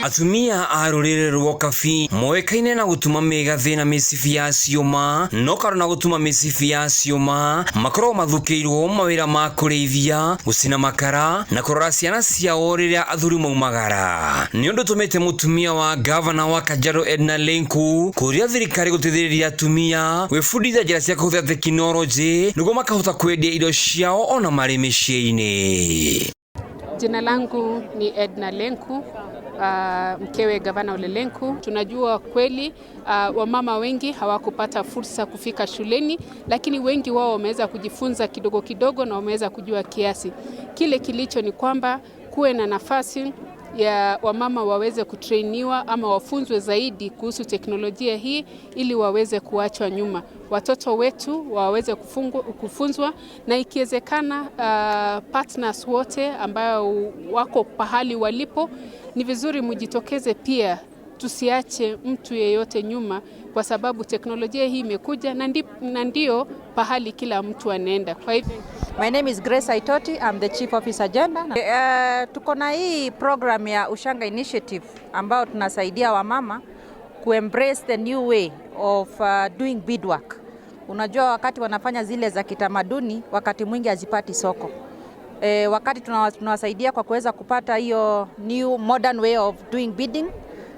Atumia a rũrĩrĩ rwa Kabi moĩkaine na gũtuma mĩgathĩ na mĩcibi ya ciũma, no kando na gũtuma mĩcibi ya ciũma makoragwo mathukĩirwo mawĩra ma kũrĩithia, gũcina makara na kũrora ciana ciao rĩrĩa athuri maumagara. Nĩ ũndũ ũtũmĩte mũtumia wa gavana wa Kajiado Edna Lenku kũria thirikari gũteithĩrĩria atumia gwĩbundithia njĩra cia kũhũthĩra tekinoronjĩ nĩguo makahota kwendia indo ciao ona marĩ mĩciĩ-inĩ. Jina langu ni Edna Lenku, mkewe Gavana Ole Lenku. Tunajua kweli wamama wengi hawakupata fursa kufika shuleni, lakini wengi wao wameweza kujifunza kidogo kidogo na wameweza kujua kiasi. Kile kilicho ni kwamba kuwe na nafasi ya wamama waweze kutrainiwa ama wafunzwe zaidi kuhusu teknolojia hii ili waweze kuachwa nyuma. Watoto wetu waweze kufunzwa na ikiwezekana, partners wote ambao wako pahali walipo, ni vizuri mjitokeze pia, tusiache mtu yeyote nyuma, kwa sababu teknolojia hii imekuja na ndio pahali kila mtu anaenda. Kwa hivyo. My name is Grace Aitoti. I'm the Chief Officer Gender. Tuko na hii program ya Ushanga Initiative ambao tunasaidia wamama kuembrace the new way of doing beadwork. Unajua wakati wanafanya zile za kitamaduni, wakati mwingi hazipati soko. Wakati tunawasaidia kwa kuweza kupata hiyo new modern way of doing beading,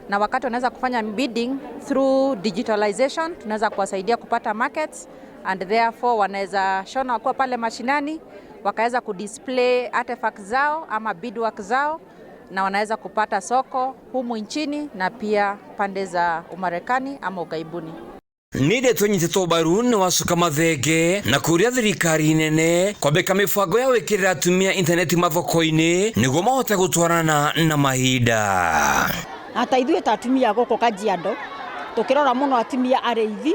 na wakati wanaweza kufanya beading through digitalization, tunaweza kuwasaidia kupata markets and therefore wanaweza shona wakiwa pale mashinani, wakaweza kudisplay artifacts zao ama beadwork zao, na wanaweza kupata soko humu nchini na pia pande za Umarekani ama ughaibuni. Nĩ ndeto nyitĩtwo mbaru nĩ Wacuka Mathenge na kũria thirikari nene kwambĩka mĩbango ya gwĩkĩrĩra atumia intaneti mathoko-inĩ nĩguo mahote gũtwarana na mahinda. Ata ithuĩ ta atumia gũkũ Kajiado tũkĩrora mũno, atumia arĩithi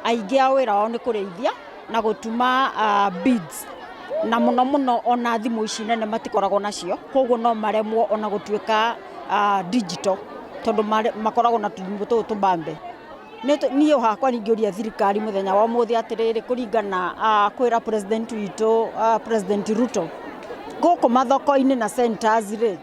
aingĩ a wĩra wao nĩ kũrĩithia na gũtuma beads, na mũno mũno ona thimũ ici nene matikoragwo nacio, koguo no maremwo ona gũtuĩka digital tondũ makoragwo na tũthimũ tũtũ tũbambe. Niĩ hakwa ningĩũria thirikari mũthenya wa ũmũthĩ atĩrĩrĩ, kũringana kwĩra president witũ, President Ruto, gũkũ mathoko-inĩ na centers rĩ,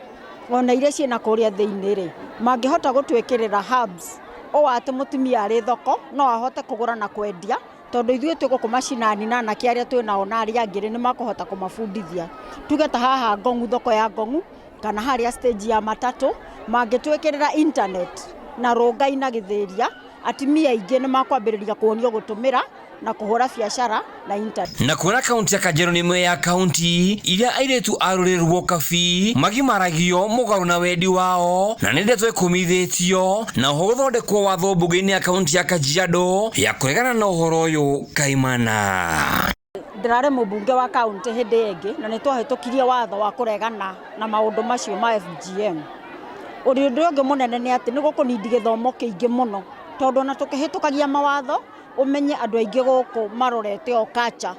ona iria ciĩna kũrĩa thĩinĩ rĩ, mangĩhota gũtwĩkĩrĩra hubs ũũ atĩ mũtumia arĩ thoko no ahote kũgũra na kwendia, tondũ ithuĩ twĩ gũkũ macinani na anake arĩa twĩ nao na arĩa angĩ rĩ, nĩ makũhota kũmabundithia. Tuge ta haha Ngong'u, thoko ya Ngong'u, kana harĩa stage ya matatũ, mangĩtwĩkĩrĩra internet na Rongai na Gĩthĩria, atumia aingĩ nĩ makwambĩrĩria kuonio gũtũmĩra na kũhũra biacara na internet. Na kuona kaunti ya Kajiado nĩ ĩmwe ya kaunti iria airĩtu a rũrĩrĩ rwa Kabi magimaragio mũgarũ na wendi wao, na nĩ ndeto ĩkũmithĩtio na oho gũthondekwo watho mbunge-inĩ ya kaunti ya Kajiado ya kũregana na ũhoro ũyũ kaimana. Ndĩrarĩ mũmbunge wa kaunti hĩndĩ ĩngĩ na nĩ twahĩtũkirie watho wa kũregana na maũndũ macio ma FGM. Ũndũ ũngĩ mũnene nĩ atĩ nĩ gũkũnindi gĩthomo kĩingĩ mũno, tondũ ona tũkĩhĩtũkagia mawatho, ũmenye andũ aingĩ gũkũ marorete o culture.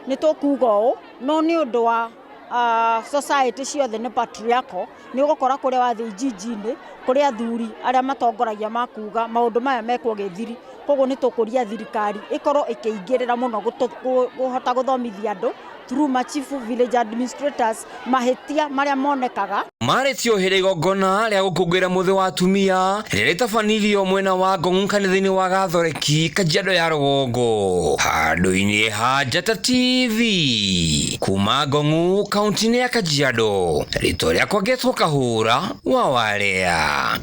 Nĩ tũkuga ũũ, no nĩ ũndũ wa society ciothe nĩ patriarchal, nĩ ũgũkora kũrĩa wathiĩ ijiji-inĩ kũrĩ athuri arĩa matongoragia makuga maũndũ maya mekwo gĩthiri. Koguo nĩ tũkũria thirikari ĩkorwo ĩkĩingĩrĩra mũno kũhota gũthomithia andũ through machifu, village administrators, mahĩtia marĩa monekaga. Marĩtio hĩrĩ igongona rĩa gũkũngũĩra mũthĩ wa atumia rĩrĩa rĩtabanirio mwena wa Ngong'u kanitha-inĩ wa Gathoreki, Kajiado ya rũgongo. Handũ-inĩ ha Njata TV kuma Ngong'u, kaunti-inĩ ya Kajiado, rĩtwa rĩakwa ngetwo Kahũra wa Warea.